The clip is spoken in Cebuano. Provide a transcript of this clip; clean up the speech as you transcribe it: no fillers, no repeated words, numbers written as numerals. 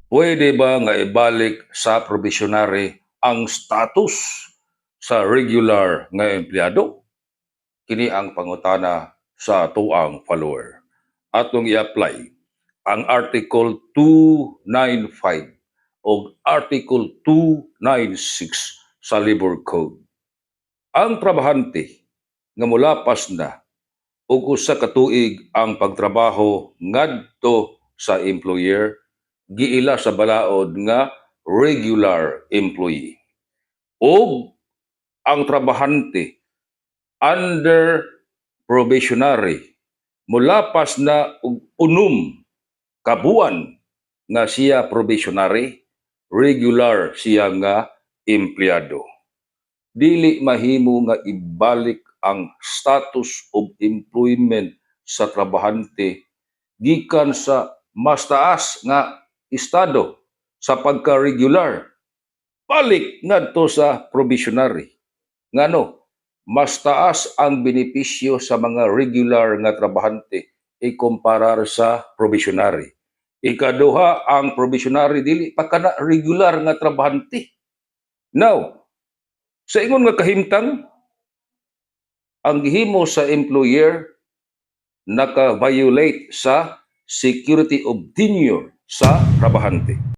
Pwede ba nga ibalik sa probationary ang status sa regular nga empleyado? Kini ang pangutana sa atoang follower. Atong i-apply ang Article 295 o Article 296 sa Labor Code. Ang trabahante nga mulapas na og usa ka tuig ang pagtrabaho ngadto sa employer, giila sa balaod nga regular employee. Og ang trabahante under probationary, mulapas na og 6 ka buwan nga siya probationary, regular siya nga empleyado. Dili mahimo nga ibalik ang status of employment sa trabahante gikan sa mas taas nga estado sa pagka-regular balik ngadto sa probationary. Ngano? Mas taas ang benepisyo sa mga regular nga trabahante ikumparar sa probationary. Ikaduha, ang probationary dili pa kana regular nga trabahante. Now, sa ingon nga kahimtang, ang gihimo sa employer naka-violate sa security of tenure sa trabahante.